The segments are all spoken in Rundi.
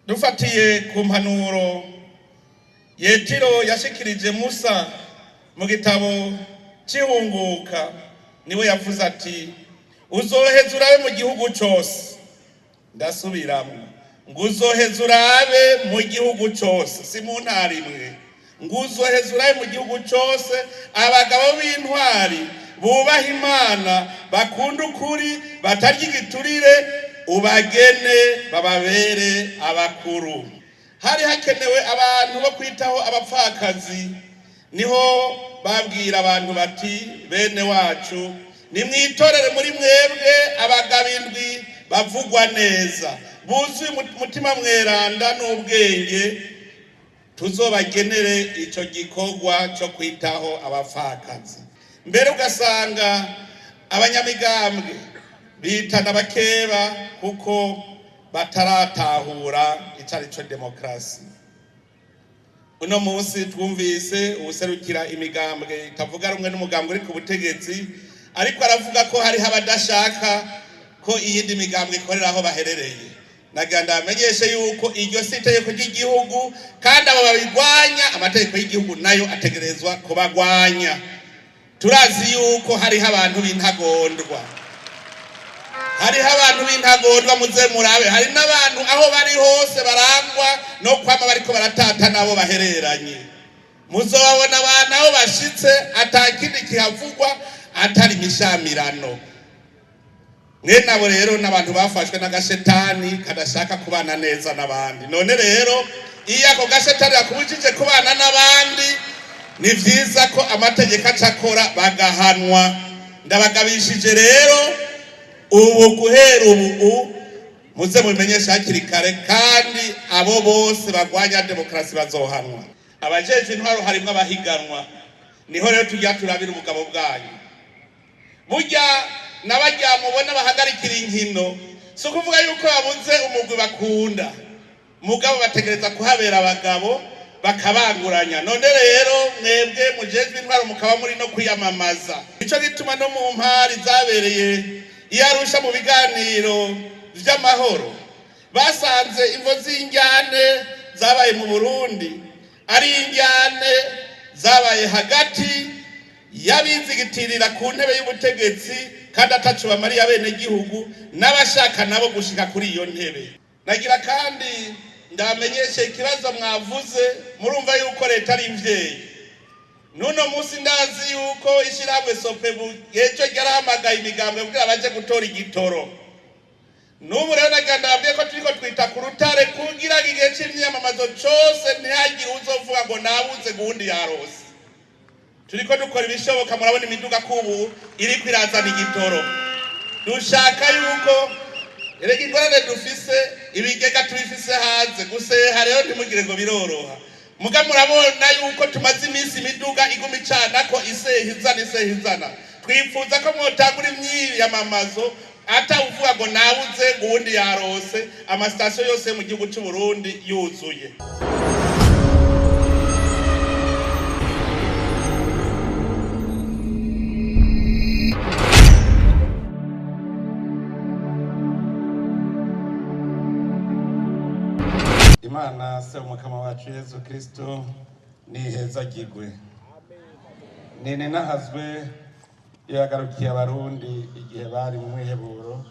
Dufatiye ku mpanuro Yetiro yashikirije Musa mu gitabo c'ihunguka, niwe yavuze ati: "Uzoheza urabe mu gihugu cose." Ndasubiramwo ngo uzoheza urabe mu gihugu cose, si mu ntara imwe, ngo uzoheza urabe mu gihugu cose abagabo b'intwari, bubaha Imana, bakunda ukuri, batarya igiturire, ubagene bababere abakuru. Hari hakenewe abantu bo kwitaho abapfakazi, niho babwira abantu bati: "Bene wacu, nimwitorere muri mwebwe abagabo indwi bavugwa neza, buzuye umutima mweranda n'ubwenge, tuzobagenere ico gikorwa cyo kwitaho abapfakazi." Mbere ugasanga abanyamigambwe bitana bakeba kuko bataratahura ico ari co demokarasi. Uno munsi twumvise uwuserukira imigambwe itavuga rumwe n'umugambwe uri ku butegetsi, ariko aravuga ko hariho abadashaka ko iyindi migambwe ikorera aho baherereye. Nagira ndabamenyeshe yuko iryo si itegeko ry'igihugu, kandi abo babigwanya amategeko y'igihugu nayo ategerezwa kubagwanya. Turazi yuko hariho abantu b'intagondwa, hariho abantu b'intagondwa. Muze murabe, hari n'abantu aho bari hose barangwa no kwama bariko baratata nabo bahereranye. Muzobabona abantu aho bashitse atakindi kihavugwa atari imishamirano. Mwene abo rero n'abantu bafashwe n'agashetani kadashaka kubana neza n'abandi. None rero iyo ako gashetani kakubujije kubana n'abandi, ni vyiza ko amategeko aca akora, bagahanwa. Ndabagabishije rero ubu, guhera ubu muze mubimenyeshe hakiri kare, kandi abo bose bagwanya demokarasi bazohanwa. Abajejwe intwaro harimwo abahiganwa, niho rero tujya turabira ubugabo bwanyu. Burya n'abarya mubona bahagarikira inkino, si ukuvuga yuko babuze umugwi bakunda, mugabo bategereza kuhabera abagabo bakabanguranya. None rero mwebwe mujejwe intwaro mukaba muri no kwiyamamaza, nico gituma no mu mpari zabereye iyo Arusha mu biganiro vy'amahoro, basanze imvo z'injyane zabaye mu Burundi ari injyane zabaye hagati y'abizigitirira ku ntebe y'ubutegetsi kandi ataco bamariye abenegihugu, n'abashaka nabo gushika kuri iyo ntebe. Nagira kandi ndamenyeshe ikibazo mwavuze. Murumva yuko leta ari imvyeyi. N'uno munsi ndazi yuko ishyirahamwe Sopebu ejo ryarahamagaye imigambwe kugira baje gutora igitoro. N'ubu rero nagira ndababwiye ko turiko twita ku rutare kugira ngo igihe c'imyiyamamazo cose ntihagire uzovuga ngo nabuze guwundi yarose. Turiko dukora ibishoboka. Murabona imiduga kubu iriko irazana igitoro. Dushaka yuko erega ingorane dufise, ibigega tubifise hanze guseha, rero ntimugire ngo biroroha. Muga murabona yuko tumaze iminsi imiduga iguma icana ko iseha izana, iseha izana. Twifuza ko mwotangura imyiyamamazo atawuvuga ngo nabuze ngo uwundi yarose, amasitasiyo yose yo mu gihugu c'u Burundi yuzuye. Imana Se Umukama wacu Yezu Kristo nihezagirwe, nene nahazwe iyo yagarukiye Abarundi igihe bari mu mwiheburo,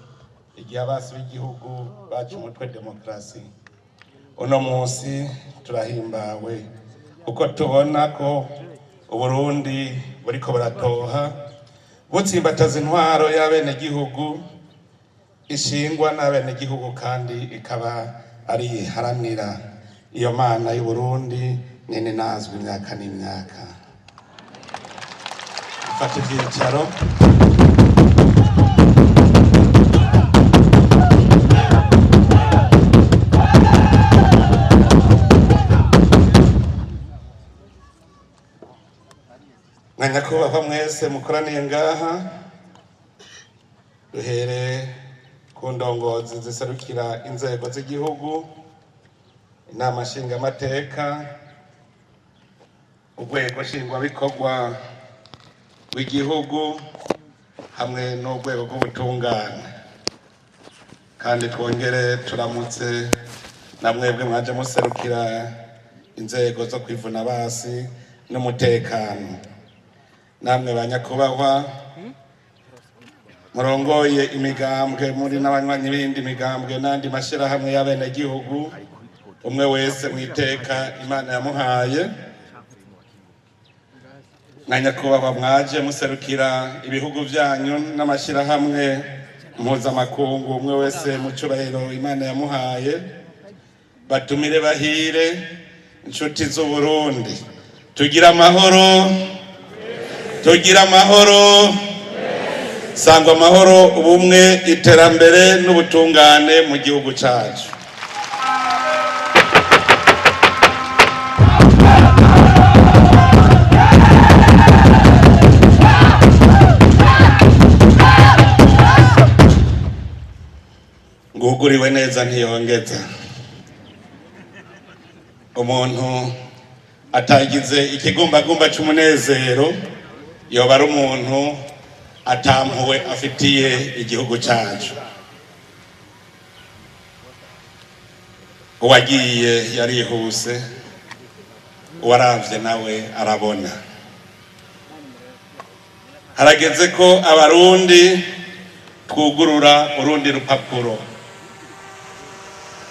igihe abasi b'igihugu baca umutwe demokarasi. Uno munsi turahimbawe kuko tubona ko Uburundi buriko buratoha, butsimbataza intwaro y'abenegihugu ishingwa n'abenegihugu kandi ikaba ari iharanira. Iyo Mana y'Uburundi nini nazwi imyaka n'imyaka. Ifata ivyicaro. Mwa nyakubahwa mwese mukoraniye ngaha, duhere ku ndongozi ziserukira inzego z'igihugu, inama nshingamateka, urwego nshingwabikorwa rw'igihugu hamwe n'urwego rw'ubutungane. Kandi twongere turamutse Na mwebwe mwaje muserukira inzego zo kwivuna basi n'umutekano, namwe banyakubahwa murongoye imigambwe, muri n'abanywanyi b'indi migambwe n'andi mashyirahamwe y'abenegihugu, umwe wese mwiteka Imana yamuhaye, na nyakubahwa mwaje muserukira ibihugu byanyu n'amashyirahamwe mpuzamakungu, umwe wese mu cyubahiro Imana yamuhaye, batumire bahire, inshuti z'Uburundi, tugira amahoro, tugira amahoro, sangwa amahoro, ubumwe, iterambere n'ubutungane mu gihugu cyacu. Nguguriwe neza ntiyongeza. Umuntu atagize ikigumbagumba cy'umunezero yoba ari umuntu atampuwe afitiye igihugu cyacu. Uwagiye yarihuse, uwaravye nawe arabona. Harageze ko Abarundi twugurura urundi rupapuro.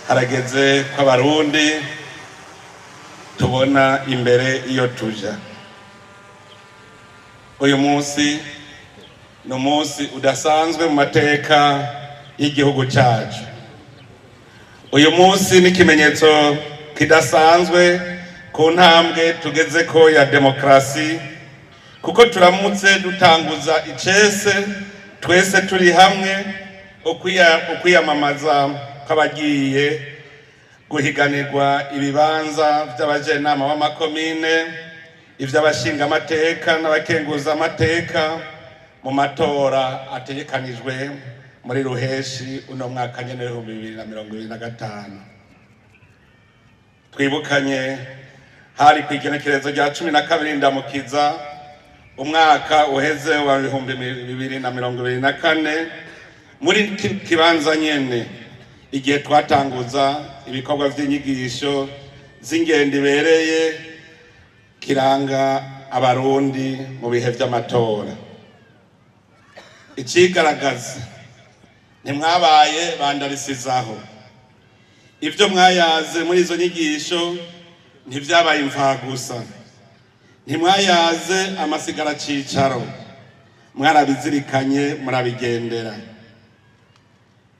Harageze ko Abarundi tubona imbere iyo tuja. Uyu munsi ni umunsi udasanzwe mu mateka y'igihugu cyacu. Uyu munsi ni ikimenyetso kidasanzwe ku ntambwe tugeze ko ya demokarasi, kuko turamutse dutanguza icese twese turi hamwe ukwiyamamaza kw'abagiye guhiganirwa ibibanza by'abajenama b'amakomine, ivy'abashingamateka n'abakenguzamateka mu matora ategekanijwe muri ruheshi uno mwaka nyene w'2025. Twibukanye, hari ku igenekerezo rya 12 Ndamukiza umwaka uheze wa 2024, muri kibanza nyene, igihe twatanguza ibikorwa vy'inyigisho z'ingendo ibereye kiranga Abarundi mu bihe vy'amatora. Icigaragaza, ntimwabaye bandarisizaho. Ibyo mwayaze muri izo nyigisho ntivyabaye imfagusa, ntimwayaze amasigara cicaro, mwarabizirikanye murabigendera.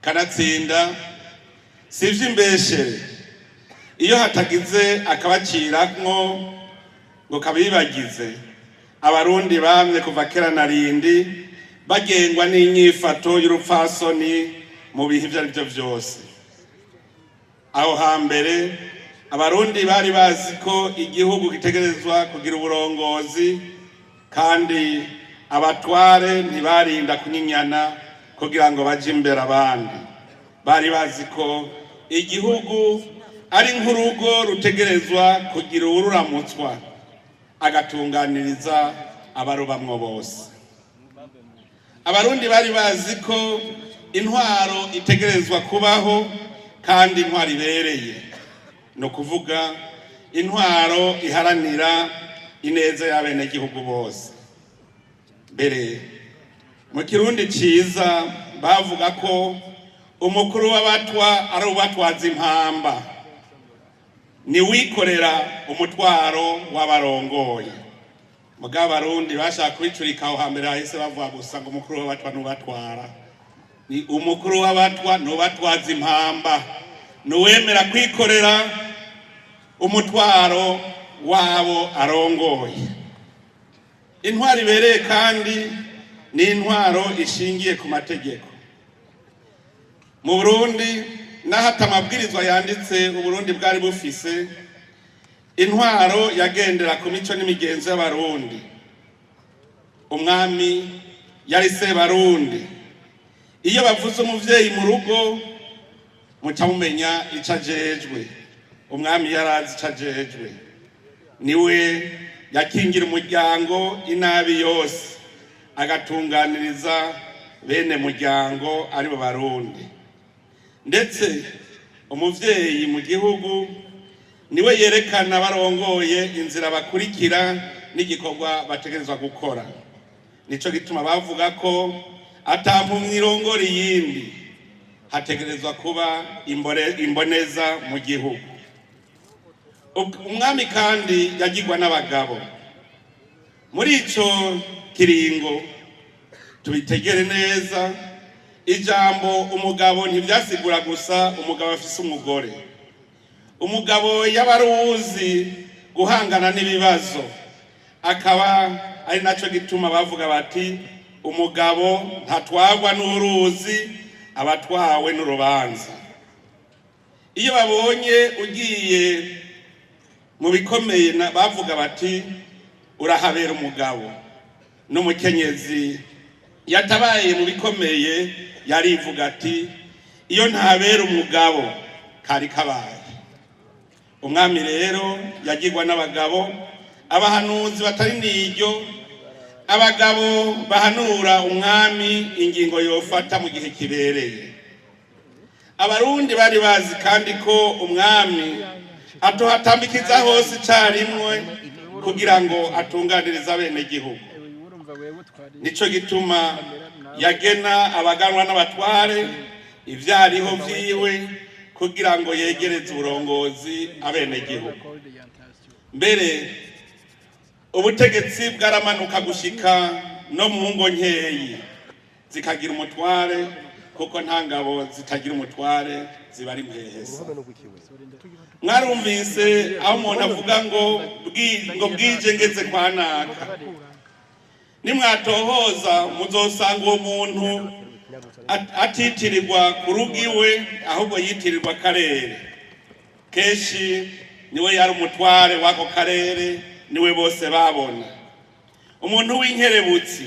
Kanatsinda si ivy'imbeshere, iyo hatagize akabaciramwo ngo kabibagize, Abarundi bamye kuva kera na rindi bagengwa n'inyifato y'urupfasoni mu bihe ivyo ari byo vyose. Aho hambere Abarundi bari bazi ko igihugu gitegerezwa kugira uburongozi, kandi abatware ntibarinda kunyinyana kugira ngo baje imbere abandi. Bari bazi ko igihugu ari nk'urugo rutegerezwa kugira uwururamutswa agatunganiriza abarubamwo bose. Abarundi bari bazi ko intwaro itegerezwa kubaho, kandi intwaro ibereye, ni ukuvuga intwaro iharanira ineza y'abenegihugu bose. Mbere mu Kirundi ciza bavuga ko umukuru w'Abatwa ari ubatwaza impamba, ni wikorera umutwaro w'abarongoye. Mugabo Abarundi bashaka kubicurika. Aho hambere hahise bavuga gusa ngo umukuru w'Abatwa nubatwara. Ni umukuru w'Abatwa nubatwaza impamba, nuwemera kwikorera umutwaro wabo arongoye. Intwaro ibereye kandi ni intwaro ishingiye ku mategeko. Mu Burundi, naho atamabwirizwa yanditse Uburundi bwari bufise, intwaro yagendera ku mico n'imigenzo y'Abarundi. Umwami yari Sebarundi. Iyo bavuze umuvyeyi mu rugo, muca mumenya ico ajejwe. Umwami yarazi ico ajejwe, niwe yakingira umuryango inabi yose, agatunganiriza bene muryango aribo Barundi. Ndetse Umuvyeyi mu gihugu niwe yerekana barongoye inzira bakurikira n'igikorwa bategerezwa gukora. Nico gituma bavuga ko ata mpumyi irongora iyindi, hategerezwa kuba imboneza mu gihugu. Umwami kandi yagirwa n'abagabo. Muri ico kiringo, tubitegere neza, ijambo umugabo ntivyasigura gusa umugabo afise umugore. Umugabo yaba ari uwuzi guhangana n'ibibazo, akaba ari naco gituma bavuga bati: "Umugabo ntatwarwa n'uruzi, aba atwawe n'urubanza." Iyo babonye ugiye mu bikomeye, bavuga bati: "Urahabera umugabo." N'umukenyezi yatabaye mu bikomeye yarivuga ati: "Iyo ntabera umugabo, kari kabaye." Umwami rero yagirwa n'abagabo, abahanuzi batari n'iryo, abagabo bahanura umwami ingingo yofata mu gihe kibereye. Abarundi bari bazi kandi ko umwami atohatambikiza hose icarimwe kugira ngo atunganirize abenegihugu. Nico gituma yagena abaganwa n'abatware, ivyariho vyiwe, kugira ngo yegereze uburongozi abenegihugu. Mbere ubutegetsi bwaramanuka gushika no mu ngo nkeyi zikagira umutware, kuko nta ngabo zitagira umutware, ziba ari impehesa. Mwarumvise aho umuntu avuga ngo bwije ngeze kwa naka. Nimwatohoza muzosanga uwo muntu atitirirwa ku rugo iwe, ahubwo yitirirwa akarere. Kenshi niwe yari umutware w'ako karere, niwe bose babona. Umuntu w'inkerebutsi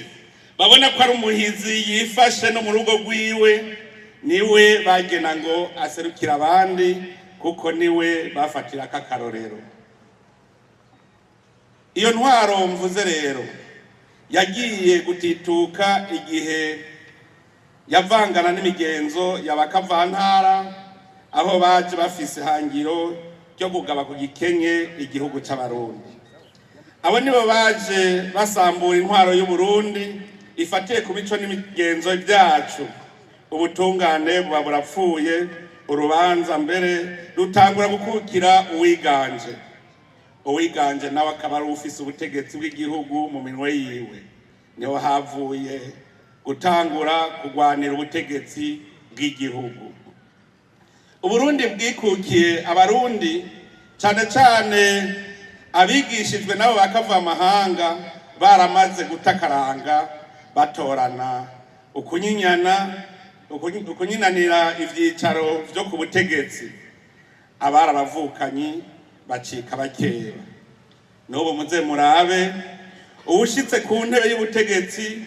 babona ko ari umuhizi yifashe no mu rugo rwiwe, niwe bagena ngo aserukire abandi, kuko niwe bafatirako akarorero. Iyo ntwaro mvuze rero yagiye gutituka igihe yavangana n'imigenzo y'abakavantara, aho baje bafise ihangiro ryo kugaba ku gikenye igihugu c'Abarundi. Abo nibo baje basambura intwaro y'Uburundi ifatiye ku mico n'imigenzo byacu. Ubutungane buba burapfuye, urubanza mbere rutangura gukukira uwiganje. Uwiganje nawe akaba ari ufise ubutegetsi bw'igihugu mu minwe yiwe. Niho havuye gutangura kurwanira ubutegetsi bw'igihugu. Uburundi bwikukiye, Abarundi cane cane abigishijwe nabo bakava amahanga baramaze gutakaranga, batorana ukunyinyana, ukunyinanira ivyicaro vyo ku butegetsi. Abari abavukanyi bacika bakera. N'ubu muze murabe, uwushitse ku ntebe y'ubutegetsi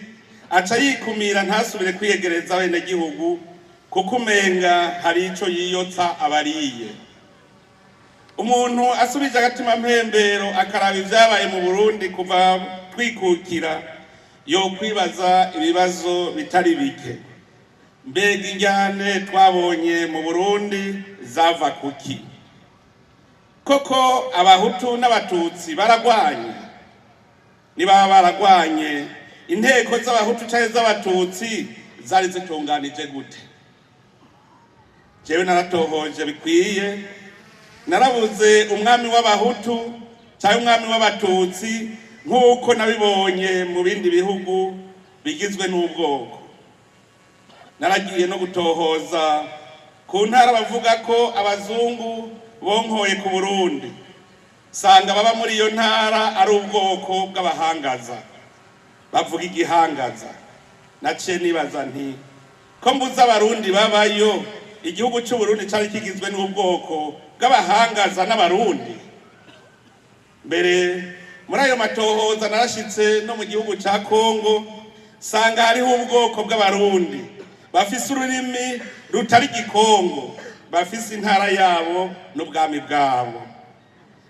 aca yikumira, ntasubire kwiyegereza abenegihugu, kuko umenga hari ico yiyotsa abariye. Umuntu asubije agatima mpembero akaraba ivyabaye mu Burundi kuva twikukira, yo kwibaza ibibazo bitari bike. Mbega injyane twabonye mu Burundi zava kuki? Koko Abahutu n'Abatutsi baragwanye? Nibaba baragwanye, inteko z'Abahutu canke z'Abatutsi zari zitunganije gute? Jewe naratohoje bikwiye, narabuze umwami w'Abahutu cyangwa umwami w'Abatutsi nk'uko nabibonye mu bindi bihugu bigizwe n'ubwoko. Naragiye no gutohoza ku ntara bavuga ko abazungu bonkoye ku Burundi, sanga baba muri iyo ntara ari ubwoko bw'Abahangaza, bavuga Igihangaza. Naciye nibaza nti: "Ko mbuze Abarundi babayo, igihugu c'Uburundi cari kigizwe n'ubwoko bw'Abahangaza n'Abarundi?" Mbere muri ayo matohoza narashitse no mu gihugu ca Kongo, sanga hariho ubwoko bw'Abarundi bafise ururimi rutari Igikongo, bafise intara yabo n'ubwami bwabo.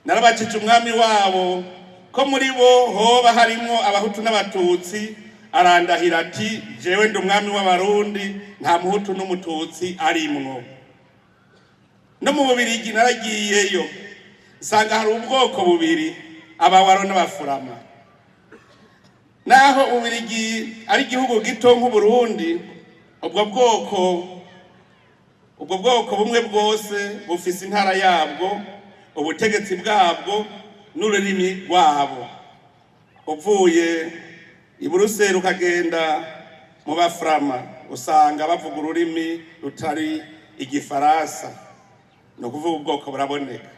Narabajije umwami wabo ko muri bo hoba harimwo Abahutu n'Abatutsi, arandahira ati: "Jewe ndi umwami w'Abarundi, nta Muhutu n'Umututsi arimwo." No mu Bubirigi naragiyeyo, nsanga hari ubwoko bubiri, Abawaro n'Abafurama. Naho Ububirigi ari igihugu gito nk'Uburundi, ubwo bwoko bumwe bwose bufise intara yabwo, ubutegetsi bwabwo n'ururimi rwabo. Uvuye i Buruseli ukagenda mu Bafurama, usanga bavuga ururimi rutari Igifaransa. Ni ukuvuga ubwoko buraboneka.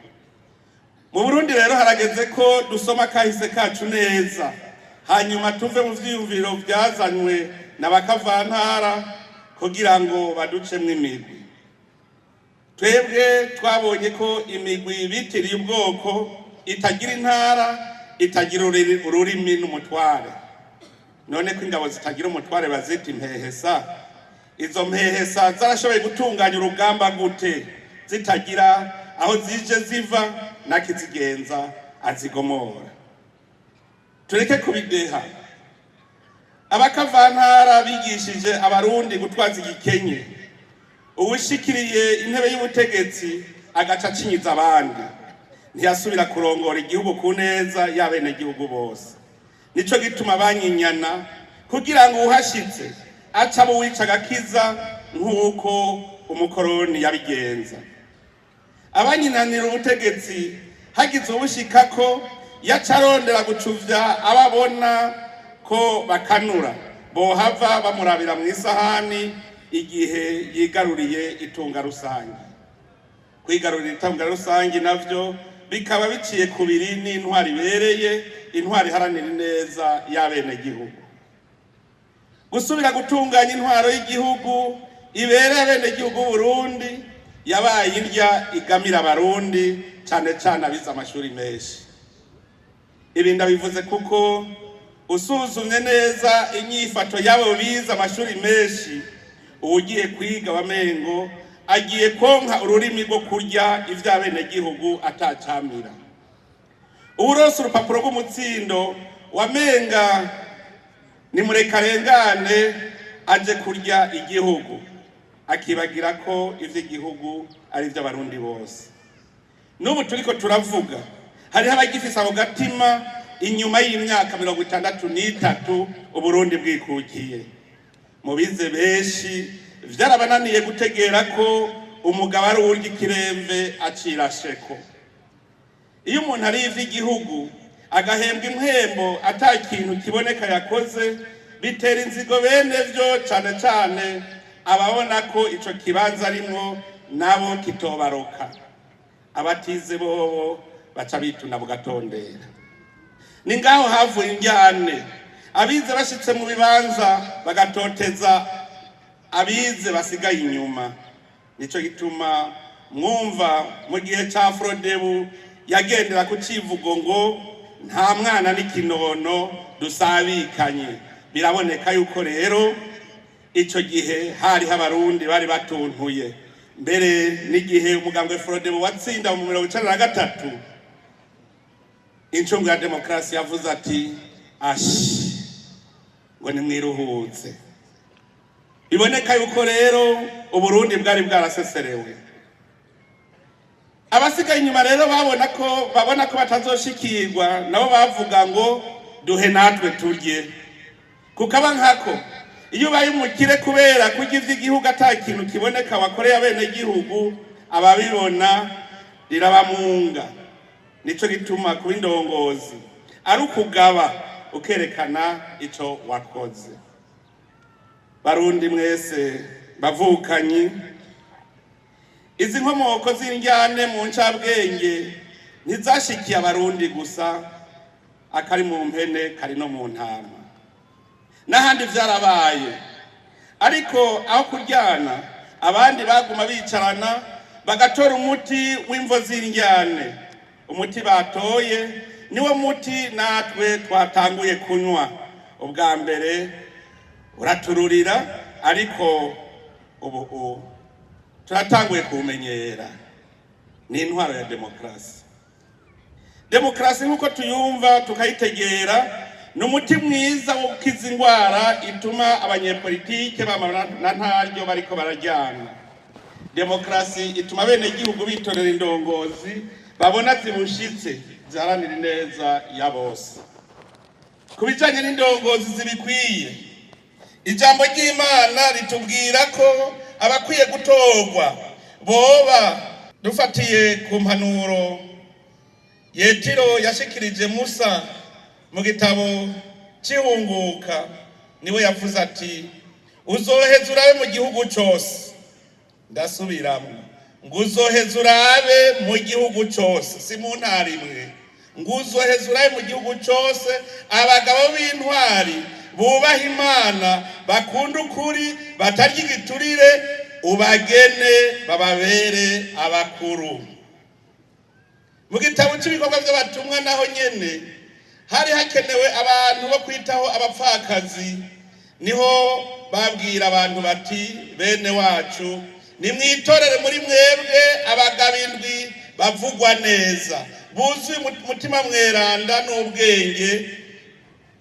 Mu Burundi rero harageze ko dusoma kahise kacu neza, hanyuma tuve mu vyiyumviro vyazanywe na bakavantara kugira ngo baducemwo imigwi. Twebwe twabonye ko imigwi bitiriye ubwoko itagira intara, itagira ururimi n'umutware. None ko ingabo zitagira umutware bazita impehesa, izo mpehesa zarashoboye gutunganya urugamba gute zitagira aho zije ziva n'akizigenza azigomora? Tureke kubideha. Abakavantara bigishije Abarundi gutwaza igikenye. Uwushikiriye intebe y'ubutegetsi agaca acinyiza abandi, ntiyasubira kurongora igihugu ku neza y'abenegihugu bose. Nico gituma banyinyana kugira ngo uwuhashitse aca abo uwica agakiza, nk'uko umukoroni yabigenza. Abanyinanira ubutegetsi, hagize ubushikako, yaca arondera gucuvya ababona ko bakanura, bohava bamurabira mu isahani igihe yigaruriye itunga rusange. Kwigarurira itunga rusange navyo bikaba biciye kubiri n'intwari ibereye, intwari iharanira ineza y'abenegihugu. Gusubira gutunganya intwaro y'igihugu ibereye abenegihugu Burundi yabaye indya igamira Abarundi, cane cane abize amashuri menshi. Ibi ndabivuze kuko usuzumye neza inyifato y'abo bize amashuri menshi, uwugiye kwiga wamengo agiye konka ururimi rwo kurya ivy'abenegihugu atacamira. Uwuronse urupapuro rw'umutsindo wamenga nimurekarengane aje kurya igihugu, akibagira ko ivy'igihugu ari ivy'Abarundi bose. N'ubu turiko turavuga hariho abagifise ako gatima inyuma y'imyaka 63 Uburundi bwikukiye. Mu bize benshi vyarabananiye gutegera ko umugabo ari uwurya ikiremve acirasheko. Iyo umuntu ari ivy'igihugu agahembwa impwembo ata kintu kiboneka yakoze, bitera inzigo bene vyo, cane cane ababona ko ico kibanza arimwo nabo kitobaroka. Abatize bobo baca bituna bugatondera. Ni ngaho havuye injyane, abize bashitse mu bibanza bagatoteza abize basigaye inyuma. Nico gituma mwumva mu gihe ca Frodebu yagendera ku civugo ngo "Nta mwana n'ikinono dusabikanye". Biraboneka yuko rero ico gihe hariho Abarundi bari batuntuye. Mbere n'igihe umugambwe Frodebu watsinda mu 93, incungu ya demokarasi yavuze ati "Ashi", ngo nimwiruhutse. Biboneka yuko rero Uburundi bwari bwaraseserewe. Abasigaye inyuma rero babona ko batazoshikirwa, nabo bavuga ngo "Duhe natwe turye". Kukaba nkako iyo ubaye umukire kubera kurya ivy'igihugu ata kintu kiboneka wakoreye abenegihugu, ababibona rirabamunga. Nico gituma kuba indongozi ari ukugaba, ukerekana ico wakoze. Barundi mwese bavukanyi, izi nkomoko z'indyane mu ncabwenge ntizashikiye Abarundi gusa. Akari mu mpene kari no mu ntama, n'ahandi vyarabaye. Ariko aho kuryana, abandi baguma bicarana bagatora umuti w'imvo z'indyane. Umuti batoye niwo muti natwe twatanguye kunywa. Ubwa mbere uratururira, ariko ubu turatanguye kuwumenyera. Ni intwaro ya demokarasi. Demokarasi nk'uko tuyumva tukayitegera ni umuti mwiza wo gukiza indwara ituma abanyepolitike bama na ntaryo bariko bararyana. Demokarasi ituma abenegihugu bitorera indongozi babona zibushitse, ziharanira ineza ya bose. Ku bijanye n'indongozi zibikwiye, ijambo ry'Imana ritubwira ko abakwiye gutorwa boba, dufatiye ku mpanuro Yetiro yashikirije Musa mu gitabo c'Ihunguka, niwe yavuze ati: "Uzoheza urabe mu gihugu cose." Ndasubiramwo ngo: "Uzoheza urabe mu gihugu cose", si mu ntara imwe, ngo: "Uzoheza urabe mu gihugu cose abagabo b'intwari, bubaha Imana, bakunda ukuri, batarya igiturire, ubagene bababere abakuru." Mu gitabo cy'Ibikorwa by'Abatumwa naho nyene hari hakenewe abantu bo kwitaho abapfakazi. Niho babwira abantu bati: "Bene wacu, nimwitorere muri mwebwe abagabo indwi bavugwa neza, buzuye umutima mweranda n'ubwenge,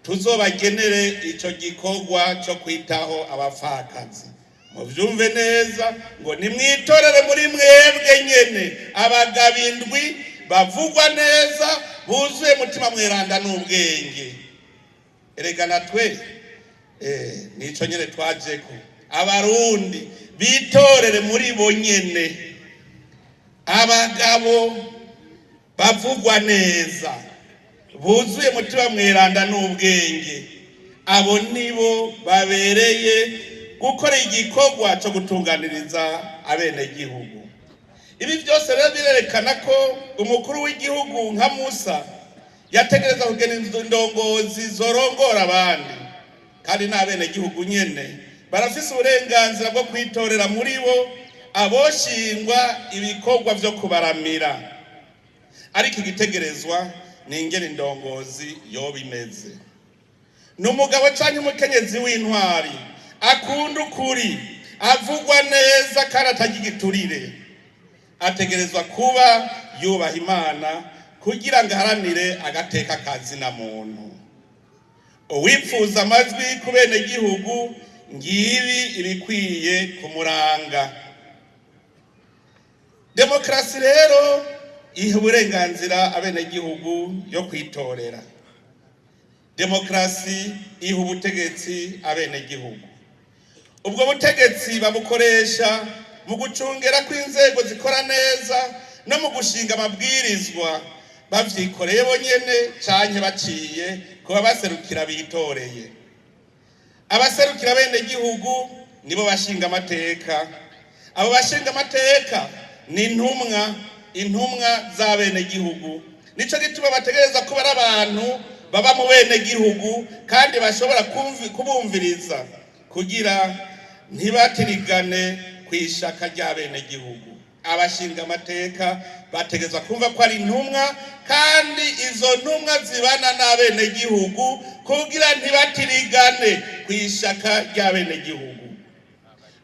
tuzobagenere ico gikorwa cyo kwitaho abapfakazi." Muvyumve neza ngo: "Nimwitorere muri mwebwe nyene abagabo indwi bavugwa neza, buzuye mutima mweranda n'ubwenge." Erega natwe nico nyene twajeko. Abarundi bitorere muri bo nyene abagabo bavugwa neza, buzuye mutima mweranda n'ubwenge. Abo nibo babereye gukora igikorwa cyo gutunganiriza abenegihugu. Ibi byose rero birerekana ko umukuru w'igihugu nka Musa yategereza kugena indongozi zorongora abandi, kandi n'abenegihugu nyene barafise uburenganzira bwo kwitorera muri bo aboshingwa ibikorwa vyo kubaramira. Ariko igitegerezwa ni ingene indongozi yoba imeze: ni umugabo canke umukenyezi w'intwari, akunda ukuri, avugwa neza kandi atarya igiturire. Ategerezwa kuba yubaha Imana kugira ngo aharanire agateka kazina muntu. Uwipfuza amajwi ku benegihugu, ngibi ibikwiye kumuranga. Demokarasi rero iha uburenganzira abenegihugu yo kwitorera. Demokarasi iha ubutegetsi abenegihugu. Ubwo butegetsi babukoresha mu gucungera ko inzego zikora neza no mu gushinga amabwirizwa, bavyikoreye bonyene canke baciye kuba baserukira bitoreye. Abaserukira abenegihugu nibo bashinga amateka. Abo bashinga amateka ni intumwa, intumwa z'abenegihugu. Nico gituma bategereza kuba ari abantu baba mu benegihugu kandi bashobora kubumviriza kugira ntibatirigane ku ishaka ry'abenegihugu. Abashinga amateka bategerezwa kumva ko ari intumwa, kandi izo ntumwa zibana n'abenegihugu kugira ntibatirigane ku ishaka ry'abenegihugu.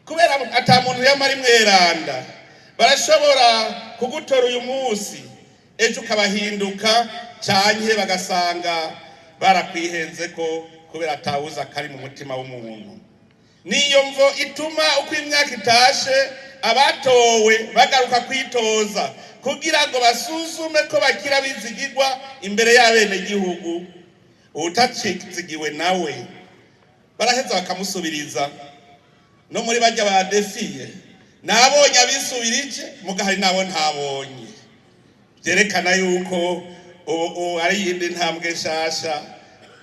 Kubera ata muntu yamara imweranda, barashobora kugutora uyu munsi, ejo ukabahinduka, canke bagasanga barakwihenze ko, kubera atawuza kari mu mutima w'umuntu. Niyo mvo ituma uko imyaka itashe abatowe bagaruka kwitoza kugira ngo basuzume ko bakira bizigirwa imbere y'abenegihugu. Uwutacizigiwe nawe baraheza bakamusubiriza. No muri barya badefiye, nabonye abisubirije, muga hari nabo ntabonye. Byerekana yuko ubu ari iyindi ntambwe nshasha.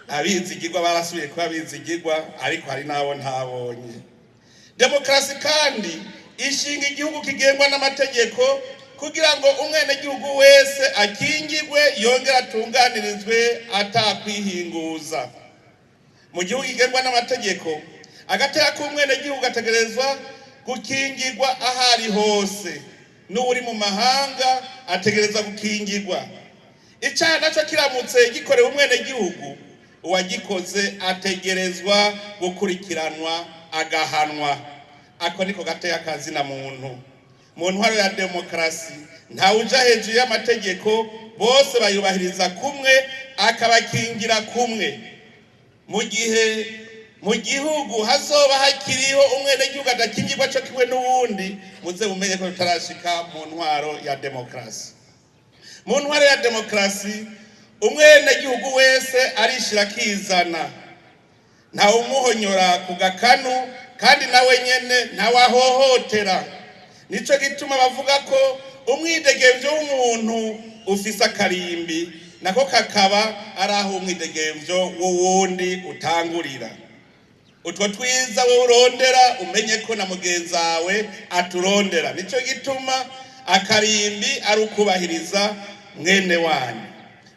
Abizigirwa barasubiye kuba abizigirwa, ariko hari n'abo ntabonye. Demokarasi kandi ishinga igihugu kigengwa n'amategeko kugira ngo umwenegihugu wese akingirwe yongere atunganirizwe atakwihinguza. Mu gihugu kigengwa n'amategeko, agateka k'umwenegihugu ategerezwa gukingirwa aho ari hose, n'uri mu mahanga ategerezwa gukingirwa. Icyaha nacyo kiramutse gikorewe umwenegihugu, uwagikoze ategerezwa gukurikiranwa agahanwa. Ako niko gateka kazina muntu. Mu ntwaro ya demokarasi, ntawuja hejuru y'amategeko, bose bayubahiriza kumwe, akabakingira kumwe. Mu gihe Mu gihugu hazoba hakiriho umwenegihugu adakingirwa co kimwe n'uwundi, muze mumenye ko tutarashika mu ntwaro ya demokarasi. Mu ntwaro ya demokarasi, umwenegihugu wese arishira akizana, ntawe umuhonyora ku gakanu, kandi nawe nyene ntawe ahohotera. Nico gituma bavuga ko umwidegemvyo w'umuntu ufise akarimbi, nako kakaba ari aho umwidegemvyo w'uwundi utangurira. Utwo twiza wowe urondera, umenye ko na mugenzi wawe aturondera. Nico gituma akarimbi ari ukubahiriza mwene wanyu.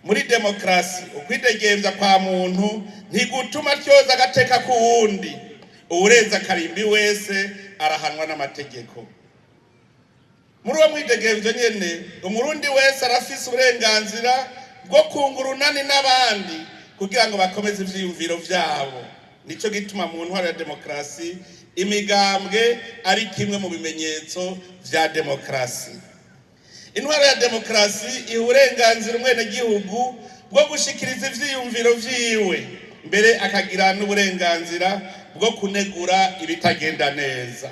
Muri demokarasi, ukwidegemvya kwa muntu ntigutuma tyoza agateka k'uwundi. Uwurenza akarimbi wese arahanwa n'amategeko. Muri uwo mwidegemvyo nyene, Umurundi wese arafise uburenganzira bwo kunga urunani n'abandi kugira ngo bakomeze ivyiyumviro vyabo. Nico gituma mu ntwaro ya demokarasi imigambwe ari kimwe mu bimenyetso vya demokarasi. Intwaro ya demokarasi iha uburenganzira umwenegihugu bwo gushikiriza ivyiyumviro vyiwe, mbere akagira n'uburenganzira bwo kunegura ibitagenda neza.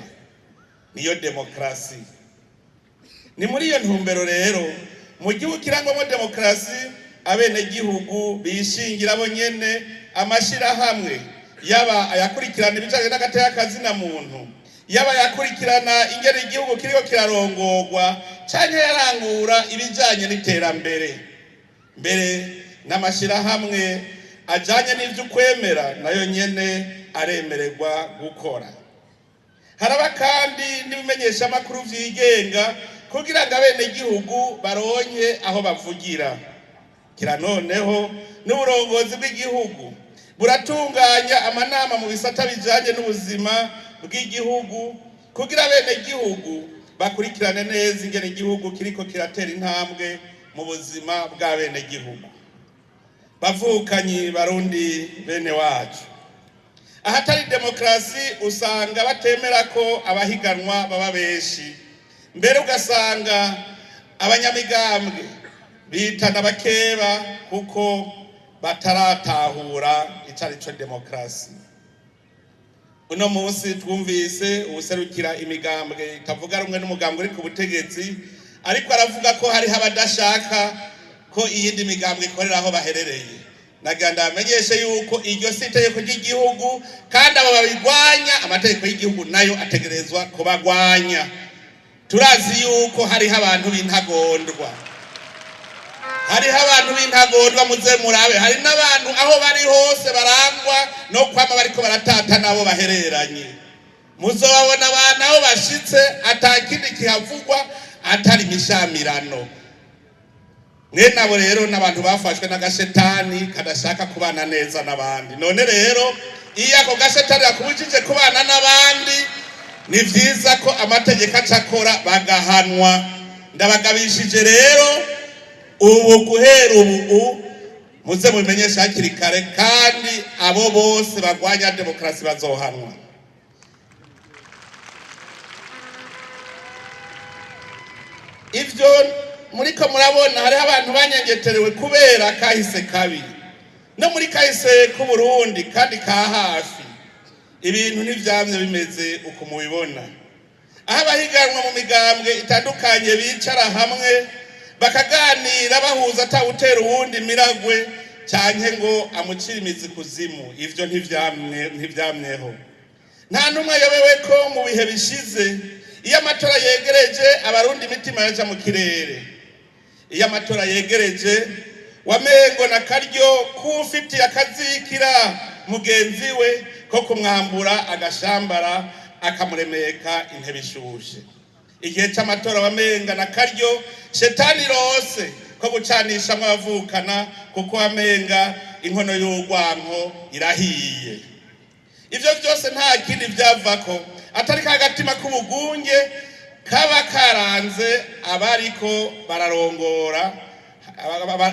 Niyo demokarasi. Ni muri iyo ntumbero rero, mu gihugu kirangwamo demokarasi, abenegihugu bishingira bo nyene amashirahamwe, yaba ayakurikirana ibijanye n'agateka kazina muntu, yaba ayakurikirana ingene igihugu kiriko kirarongorwa, canke yarangura ibijanye n'iterambere. Mbere n'amashirahamwe ajanye n'ivy'ukwemera nayo nyene aremererwa gukora. Haraba kandi n'ibimenyeshamakuru vyigenga kugira ngo abenegihugu baronke aho bavugira. Kira noneho n'uburongozi bw'igihugu buratunganya amanama mu bisata bijanye n'ubuzima bw'igihugu kugira abenegihugu bakurikirane neza ingene igihugu kiriko kiratera intambwe mu buzima bw'abenegihugu. Bavukanyi Barundi bene wacu, ahatari demokarasi usanga batemera ko abahiganwa baba benshi, mbere ugasanga abanyamigambwe bitana bakeba kuko bataratahura icari co demokarasi. Uno munsi twumvise uwuserukira imigambwe itavuga rumwe n'umugambwe uri ku butegetsi, ariko aravuga ko hariho abadashaka ko iyindi migambwe ikorera aho baherereye. Nagira ndabamenyeshe yuko iryo si itegeko ry'igihugu, kandi abo babigwanya amategeko y'igihugu nayo ategerezwa kubagwanya. Turazi yuko hariho abantu b'intagondwa, hariho abantu b'intagondwa, muze murabe. Hari n'abantu aho bari hose barangwa no kwama bariko baratata n'abo bahereranye. Muzobabona abantu aho bashitse atakindi kihavugwa atari imishamirano. Mwene abo rero n'abantu bafashwe n'agashetani kadashaka kubana neza n'abandi. None rero iyo ako gashetani kakubujije kubana n'abandi, ni vyiza ko amategeko acakora bagahanwa. Ndabagabishije rero ubu, guhera ubu muze mubimenyeshe hakiri kare, kandi abo bose bagwanya demokarasi bazohanwa. Ivyo muriko murabona, hariho abantu banyengeterewe kubera kahise kabi no muri kahise k'Uburundi kandi ka hafi. Ibintu ntivyamye bimeze uko mubibona, aho abahiganwa mu migambwe itandukanye bicara hamwe bakaganira bahuza, atawutera uwundi miragwe canke ngo amucire imizi kuzimu. Ivyo ntivyamyeho. Nta n'umwe ayobewe ko mu bihe bishize, iyo amatora yegereje, Abarundi imitima yaja mu kirere. Iyo amatora yegereje, wamengo na karyo k'ufitiye akazikira mugenzi we ko kumwambura agashambara akamuremeka intebe ishushe. Igihe c'amatora wamenga na karyo shetani rose ko gucanishamwo abavukana, kuko wamenga inkono y'urwanko irahiye. Ivyo vyose nta kindi vyavako atari ka gatima k'ubugunge kaba karanze abariko bararongora,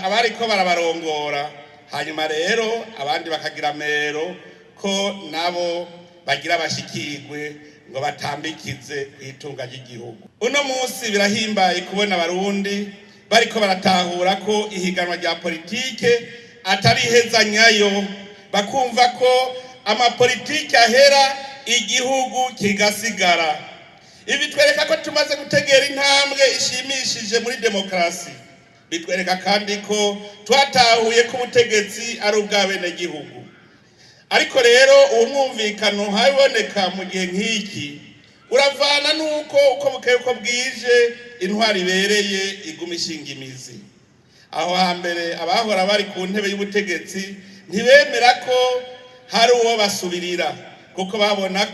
abariko barabarongora. Hanyuma rero abandi bakagira amero ko nabo bagira bashikirwe ngo batambikize kw'itunga ry'igihugu. Uno munsi birahimbaye kubona Abarundi bariko baratahura ko ihiganwa rya politike atari iheza nyayo, bakumva ko Amapolitiki ahera, igihugu kigasigara. Ibi bitwereka ko tumaze gutegera intambwe ishimishije muri demokarasi. Bitwereka kandi ko twatahuye ko ubutegetsi ari ubw'abenegihugu. Ariko rero uwo mwumvikano ntabiboneka mu gihe nk'iki, uravana n'uko uko bukeye uko bwije intwari ibereye iguma ishinga imizi. Aho hambere abahora bari ku ntebe y'ubutegetsi ntibemera ko hari uwo basubirira, kuko babona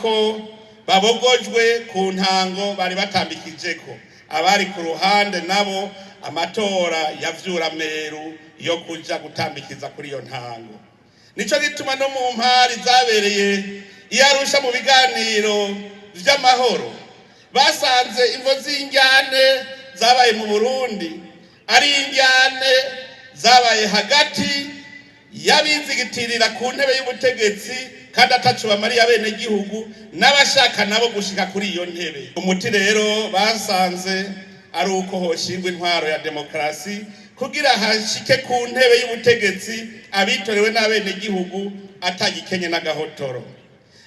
ko babogojwe ku ntango bari batambikijeko. Abari ku ruhande nabo, amatora yavyura meru yo kuja gutambikiza kuri iyo ntango. Nico gituma no mu mpari zabereye i Arusha mu biganiro vy'amahoro, basanze imvo z'injyane zabaye mu Burundi ari injyane zabaye hagati y'abizigitirira ku ntebe y'ubutegetsi kandi ataco bamariye abenegihugu, n'abashaka nabo gushika kuri iyo ntebe. Umuti rero basanze ari uko hoshingwa intwaro ya demokarasi, kugira hashike ku ntebe y'ubutegetsi abitorewe n'abenegihugu atagikenye n'agahotoro.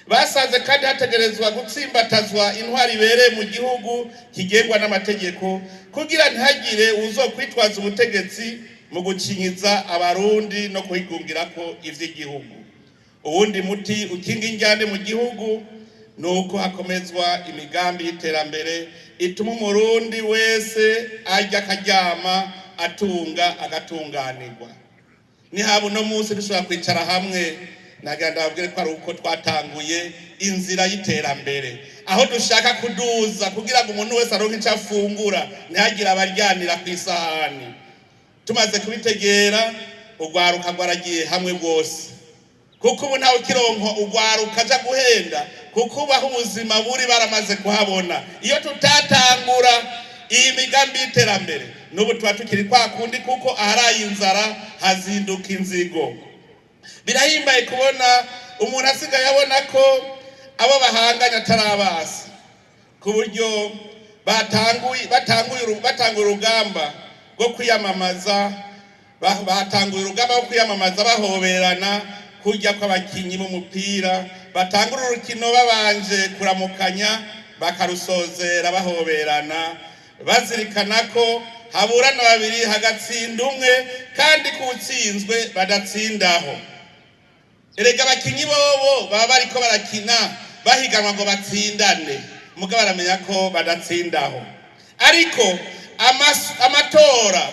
Basanze kandi hategerezwa gutsimbatazwa intwari ibereye mu gihugu kigengwa n'amategeko, kugira ntihagire uwuzokwitwaza ubutegetsi mu gucinyiza Abarundi no kuhigungirako ivy'igihugu. Uwundi muti ukinga injyane mu gihugu ni uko hakomezwa imigambi y'iterambere ituma Umurundi wese arya akaryama, atunga agatunganirwa. Nihaba uno munsi dushobora kwicara hamwe, nagira ndababwire ko ari uko twatanguye inzira y'iterambere, aho dushaka kuduza kugira ngo umuntu wese aronke ico afungura, ntihagire abaryanira ku isahani. Tumaze kubitegera, urwaruka rwaragiye hamwe rwose, kuko ubu ntawe ukironka urwaruka aja guhenda, kuko ubaho ubuzima buri baramaze kuhabona. Iyo tutatangura iyi migambi y'iterambere, n'ubu tuba tukiri kwa kundi, kuko aharaye inzara hazinduka inzigo. Birahimbaye kubona umuntu asigaye abona ko abo bahanganye atarabasi, ku buryo batanguye urugamba rwo kwiyamamaza, batanguye urugamba rwo kwiyamamaza bahoberana, kurya kw'abakinyi b'umupira batangura urukino babanje kuramukanya, bakarusozera bahoberana, bazirikana ko haburana babiri hagatsinda umwe, kandi kuwutsinzwe badatsindaho. Erega abakinyi bobo baba bariko barakina bahiganwa ngo batsindane, mugabo baramenya ko badatsindaho. Ariko amatora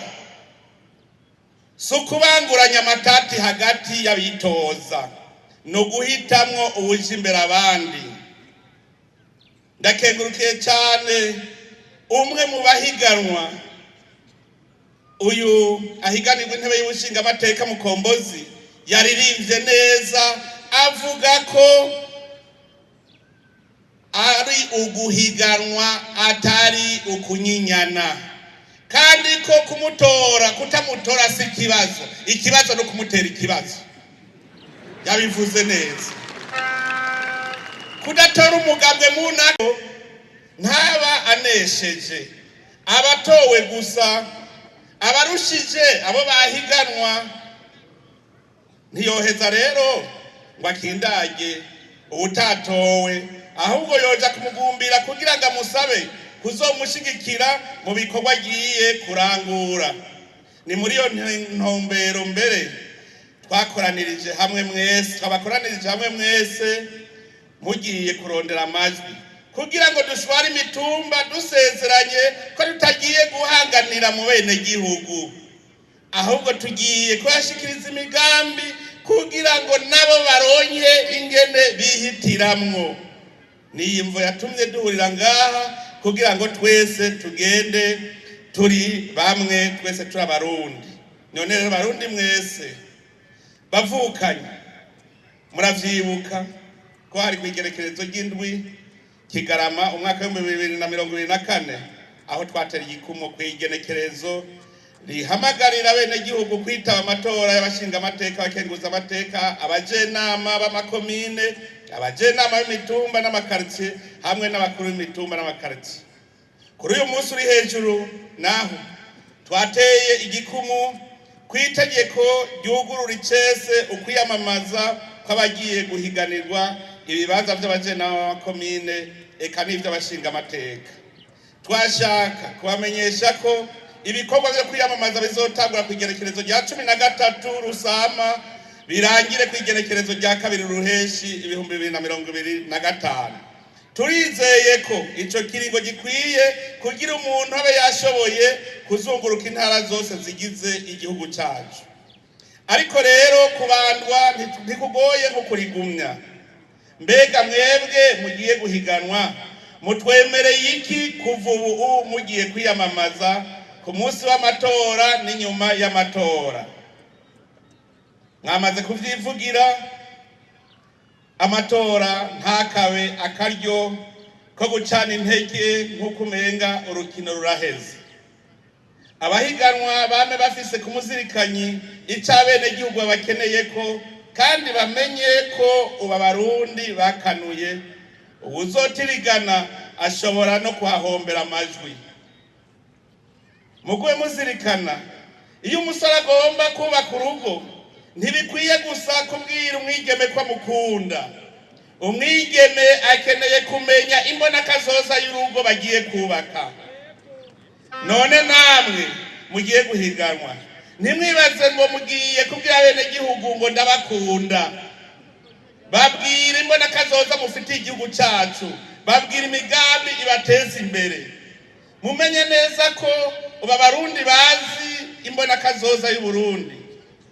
si ukubanguranya amatati hagati y'abitoza, ni uguhitamwo uwuja imbere abandi. Ndakengurukiye cyane umwe mu bahiganwa, uyu ahiganirwa intebe y'ubushingamateka, Mukombozi, yaririmbye neza avuga ko ari uguhiganwa atari ukunyinyana, kandi ko kumutora kutamutora si ikibazo, ikibazo no kumutera ikibazo. Yabivuze neza. Kudatora umugambwe munako ntaba anesheje, abatowe gusa, abarushije abo bahiganwa. Ntiyoheza rero ngo akindage uwutatowe, ahubwo yoja kumugumbira kugira ngo amusabe kuzomushigikira mu bikorwa agiye kurangura. Ni muri iyo ntumbero mbere twakoranirije hamwe mwese, twabakoranirije hamwe mwese mugiye kurondera amajwi, kugira ngo dushware imitumba dusezeranye ko tutagiye guhanganira mu bene gihugu, ahubwo tugiye kubashikiriza imigambi kugira ngo nabo baronke ingene bihitiramwo. Niyi mvo yatumye duhurira ngaha, kugira ngo twese tugende turi bamwe, twese turi Abarundi. None rero Barundi mwese bavukanye, muravyibuka ko hari kw'igerekerezo ry'indwi Kigarama umwaka w'2024, aho twatera igikumo kw'igenekerezo rihamagarira abenegihugu kwitaba amatora y'abashinga amateka, abakenguza amateka, abajenama b'amakomine, abajenama b'imitumba n'amakaritsiye, hamwe n'abakuru b'imitumba n'amakaritsiye. Kuri uyu munsi uri hejuru naho twateye igikumu ku itegeko ryugurura icese ukwiyamamaza kw'abagiye guhiganirwa ibibanza vy'abajenama b'amakomine eka n'ivy'abashingamateka. Twashaka kubamenyesha ko ibikorwa vyo kwiyamamaza bizotangura ku igenekerezo rya 13 Rusama, birangire ku igenekerezo rya 2 Ruheshi 2025. Turizeye ko ico kiringo gikwiye kugira umuntu abe yashoboye kuzunguruka intara zose zigize igihugu cacu. Ariko rero kubandwa ntikugoye nko kurigumya. Mbega mwebwe mugiye guhiganwa, mutwemereye iki kuva ubu mugiye kwiyamamaza, ku munsi w'amatora n'inyuma y'amatora? Mwamaze kuvyivugira. Amatora ntakabe akaryo ko gucana intege nk'uko umenga urukino ruraheze. Abahiganwa bame bafise ku muzirikanyi ico abenegihugu babakeneye ko, kandi bamenye ko ubu Abarundi bakanuye. Uwuzotirigana ashobora no kuhahombera amajwi. Mugume muzirikana, iyo umusore agomba kubaka urugo, ntibikwiye gusa kubwira umwigeme ko amukunda. Umwigeme akeneye kumenya imbonakazoza y'urugo bagiye kubaka. None namwe mugiye guhiganwa, ntimwibaze ngo mugiye kubwira abenegihugu ngo ndabakunda. Babwira imbonakazoza mufitiye igihugu cacu, babwira imigambi ibateza imbere. Mumenye neza ko ubu Abarundi bazi imbonakazoza y'Uburundi.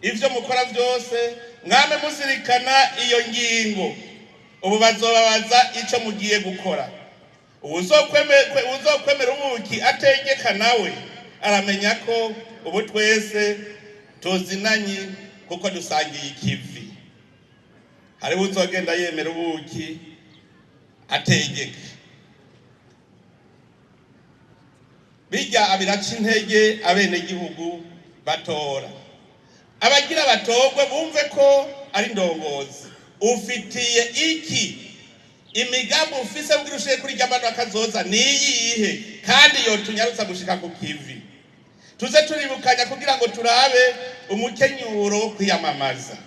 Ivyo mukora vyose mwame muzirikana iyo ngingo. Ubu bazobabaza ico mugiye gukora. Uwuzokwemera ubuki ategeka nawe aramenya ko ubu twese tuzinanye kuko dusangiye ikivi. Hariho uzogenda yemera ubuki ategeka, bijya biraca intege abenegihugu batora. Abagira batorwe bumve ko ari ndongozi. Ufitiye iki imigambi ufise kugira ushire kuri rya mbano akazoza niyihe, kandi yotunyarutsa gushika ku kivi? Tuze turibukanya kugira ngo turabe umukenyuro wo kwiyamamaza.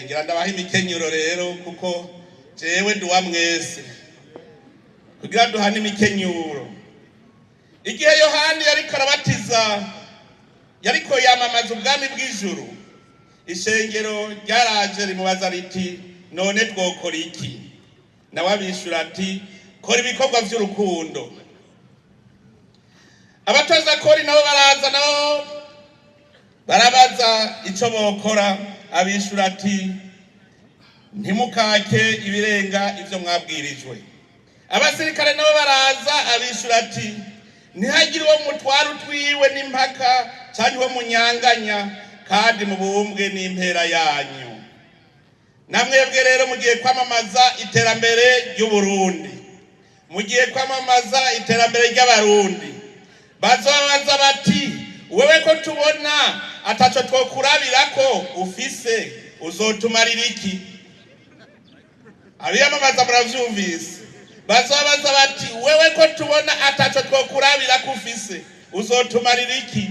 Ngira ndabaha imikenyuro rero, kuko jewe nduwa mwese, kugira duhane imikenyuro. Igihe Yohani yariko arabatiza, yariko yamamaza ubwami bw'ijuru, ishengero ryaraje rimubaza riti: "None twokora iki?" Nawe abishura ati: "Kora ibikorwa vy'urukundo." Abatoza kori nabo baraza, nabo barabaza ico bokora. Abishura ati: "Ntimukake ibirenga ivyo mwabwirijwe." Abasirikare nabo baraza. Abishura ati: "Ntihagire uwo mutwara utwiwe n'impaka canke uwo munyanganya, kandi mubumbwe n'impera yanyu." Namwebwe rero mugiye kwamamaza iterambere ry'Uburundi, mugiye kwamamaza iterambere ry'Abarundi. Bazobabaza bati: "Wewe ko tubona ataco twokurabirako ufise, uzotumarira iki?" Abiyamamaza muravyumvise. Bazobaza bati: "Wewe ko tubona ataco twokurabirako ufise, uzotumarira iki?"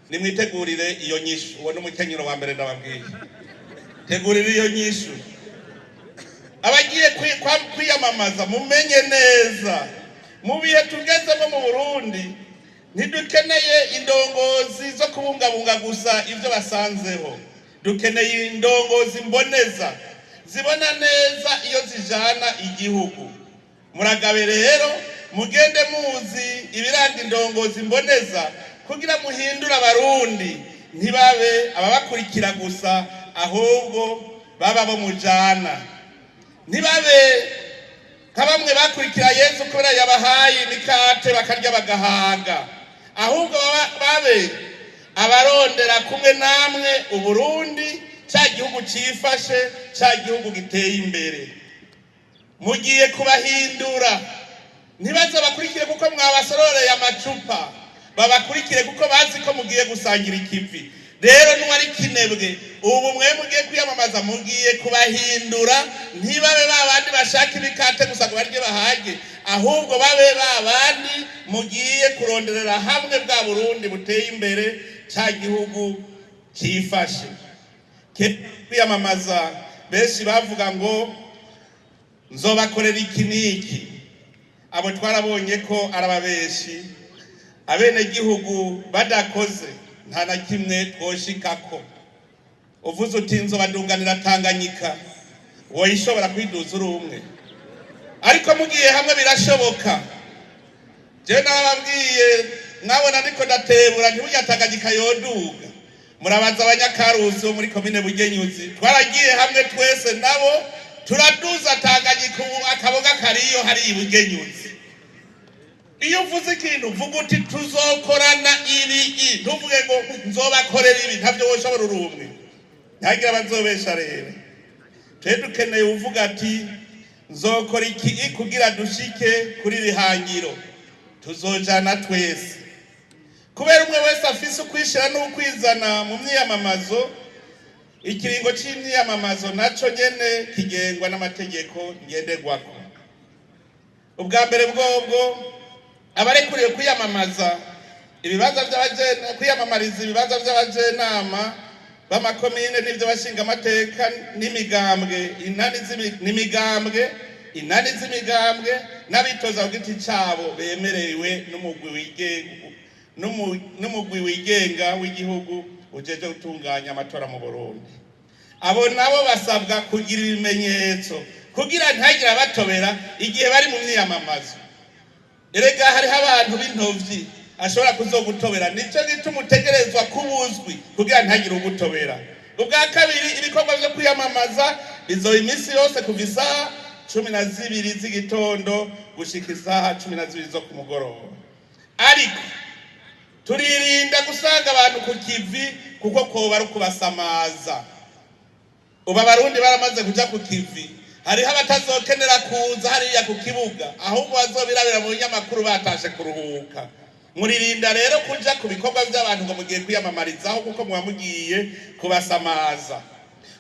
Nimwitegurire iyo nyishu. Uwo ni umukenyero wa mbere ndababwiye. Tegurire iyo nyishu. Abagiye kwiyamamaza, mumenye neza, mu bihe tugezemo mu Burundi, ntidukeneye indongozi zo kubungabunga gusa ibyo basanzeho. Dukeneye indongozi mboneza, zibona neza iyo zijana igihugu. Muragabe rero, mugende muzi ibiranga indongozi mboneza, kugira muhindure Abarundi, ntibabe ababakurikira gusa, ahubwo baba bo mujana. Ntibabe nka bamwe bakurikira Yezu kubera yabahaye imikate bakarya bagahaga, ahubwo babe abarondera kumwe namwe Uburundi, ca gihugu cifashe, ca gihugu giteye imbere. Mugiye kubahindura. Ntibaze bakurikire kuko mwabasororeye amacupa, babakurikire kuko bazi ko mugiye gusangira ikivi. Rero n'uwari kinebwe, ubu mwe mugiye kwiyamamaza, mugiye kubahindura, ntibabe ba bandi bashaka ibikate gusa ngo barye bahage, ahubwo babe ba bandi mugiye kuronderera hamwe bwa Burundi buteye imbere. ca gihugu cifashe. Kwiyamamaza, benshi bavuga ngo nzobakorera iki n'iki. Abo twarabonye ko ari ababeshi. Abenegihugu badakoze, nta na kimwe twoshikako. Uvuze uti nzobadunganira Tanganyika, woyishobora kwiduza uri umwe? Ariko mugiye hamwe birashoboka. Jewe nababwiye, mwabona ndiko ndatebura, ntiburya Tanganyika yoduga. Murabaza Abanyakarusi bo muri komine Bugenyuzi, twaragiye hamwe twese nabo turaduza Tanganyika. Ubu akaboga kariyo hariya i Bugenyuzi. Iyo uvuze ikintu, uvuga uti tuzokorana ibi, ntuvuge ngo nzobakorera ibi, ntabyo woshobora uri umwe. Ntihagire abazobesha. Rero twe dukeneye uvuga ati nzokora iki kugira dushike kuri rihangiro, tuzojana twese. Kubera umwe wese afise ukwishira n'ukwizana mu myiyamamazo, ikiringo c'imyiyamamazo naco nyene kigengwa n'amategeko ngenderwako. Ubwa mbere bwobwo, abarekuriwe kwiyamamaza ibibanza vy'abajena, kwiyamamariza ibibanza vy'abajenama b'amakomine n'ivy'abashingamateka n'imigambwe, inani n'imigambwe, inani z'imigambwe n'abitoza ku giti cabo bemerewe n'umugwi wigenga w'igihugu ujeje gutunganya amatora mu Burundi. Abo nabo basabwa kugira ibimenyetso kugira ntihagire abatobera igihe bari mu myiyamamazo. Erega hariho abantu b'intovyi ashobora kuzogutobera. Nico gituma utegerezwa kuba uzwi kugira ntihagire ugutobera. Ubwa kabiri, ibikorwa vyo kwiyamamaza bizoba iminsi yose kuva isaha 12 z'igitondo gushika isaha 12 zo ku mugoroba. Ariko turirinda gusanga abantu ku kivi, kuko koba ari ukubasamaza. Ubu Abarundi baramaze kuja ku kivi. Hariho abatazokenera kuza hariya ku kibuga, ahubwo bazobirabira mu binyamakuru batashe kuruhuka. Muririnda rero kuja ku bikorwa vy'abantu ngo mugiye kwiyamamarizaho, kuko muba mugiye kubasamaza.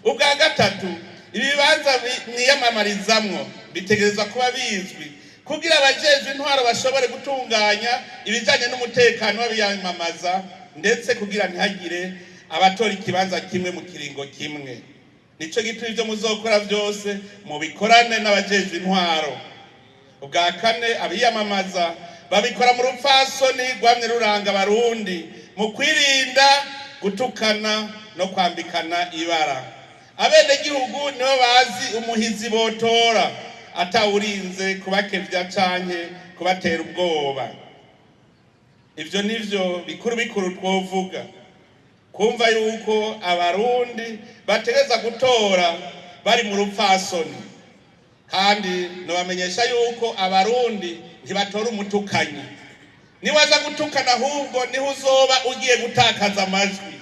Ubwa gatatu, ibibanza mwiyamamarizamwo bitegerezwa kuba bizwi kugira abajejwe intwaro bashobore gutunganya ibijanye n'umutekano w'abiyamamaza, ndetse kugira ntihagire abatora ikibanza kimwe mu kiringo kimwe. Nico gituma ivyo muzokora vyose mubikorane n'abajejwe intwaro. Ubwa kane, abiyamamaza babikora mu rupfasoni rwamye ruranga Abarundi, mu kwirinda gutukana no kwambikana ibara. Abenegihugu nibo bazi umuhizi botora, atawurinze kubakevya canke kubatera ubwoba. Ivyo nivyo bikuru bikuru twovuga. Kumva yuko Abarundi bategeza gutora bari mu rupfasoni, kandi nobamenyesha yuko Abarundi ntibatora umutukanyi. Niwaza gutukana, ahubwo niho uzoba ugiye gutakaza amajwi.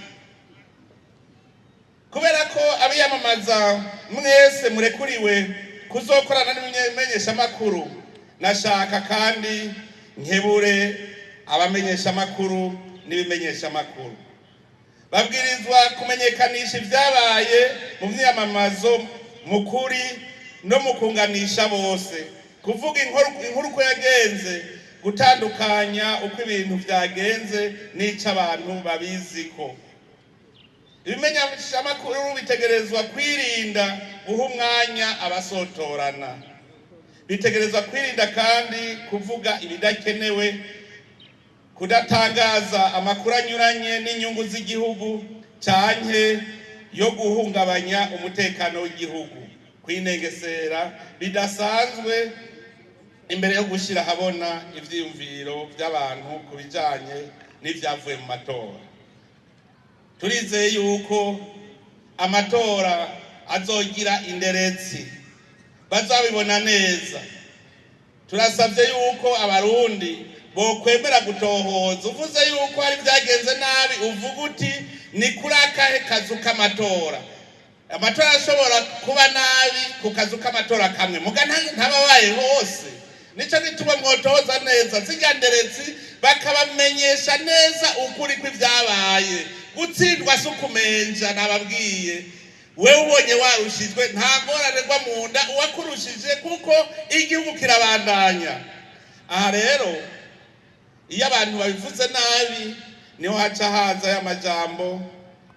Kubera ko abiyamamaza mwese murekuriwe kuzokorana n'ibimenyeshamakuru, nashaka kandi nkebure abamenyeshamakuru n'ibimenyeshamakuru. Babwirizwa kumenyekanisha ibyabaye mu myiyamamazo mu kuri no mu kunganisha bose, kuvuga inkuru uko yagenze, gutandukanya uko ibintu byagenze n'ico abantu babiziko. Ibimenyeshamakuru bitegerezwa kwirinda guha umwanya abasotorana. Bitegerezwa kwirinda kandi kuvuga ibidakenewe, kudatangaza amakuru anyuranye n'inyungu z'igihugu canke yo guhungabanya umutekano w'igihugu, kwinengesera bidasanzwe imbere yo gushyira ahabona ivyiyumviro by'abantu ku bijanye n'ivyavuye mu matora. Turizeye yuko amatora azogira inderetsi, bazabibona neza. Turasabye yuko Abarundi bokwemera gutohoza. Uvuze yuko hari byagenze nabi, uvuga uti ni kuri akahe kazu k'amatora. Amatora ashobora kuba nabi ku kazu k'amatora kamwe, muga ntababaye hose. Nico gituma mwotoza neza zirya nderetsi, bakabamenyesha neza ukuri kw'ivyabaye. Gutsindwa si ukumenja. Nababwiye, wewe ubonye warushijwe, nta ngorane rwa mu nda uwakurushije, kuko igihugu kirabandanya. Aha rero, iyo abantu babivuze nabi, Niho haca haza y'amajambo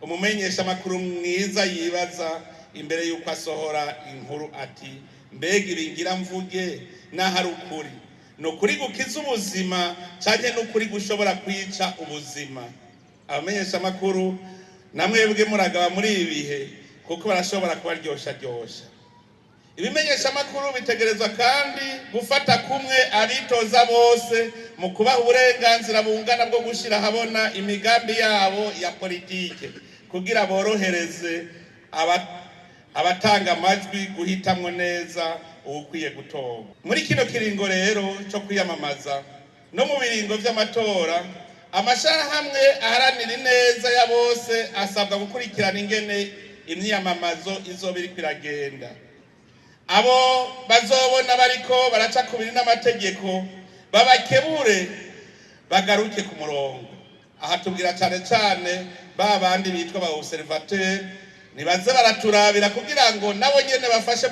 umumenyesha amakuru mwiza yibaza imbere y'uko asohora inkuru ati: "Mbega ibi ngira mvuge n'ahari ukuri, ni ukuri gukiza ubuzima canke ni ukuri gushobora kwica ubuzima?" Abamenyesha amakuru namwebwe muragaba muri ibi bihe, kuko barashobora kubaryosharyosha. Ibimenyesha amakuru bitegerezwa kandi gufata kumwe abitoza bose mu kubaha uburenganzira bungana bwo gushyira ahabona imigambi yabo ya politike, kugira borohereze abatanga amajwi guhitamwo neza uwukwiye gutorwa. Muri kino kiringo rero cyo kwiyamamaza no mu biringo vy'amatora, amashirahamwe aharanira ineza ya bose asabwa gukurikirana ingene imyiyamamazo izoba iriko iragenda. Abo bazobona bariko baraca kubiri n'amategeko, babakebure bagaruke ku murongo. Aha tubwira cane cane ba bandi bitwa ba observateur, nibaze baraturabira kugira ngo nabo nyene bafashe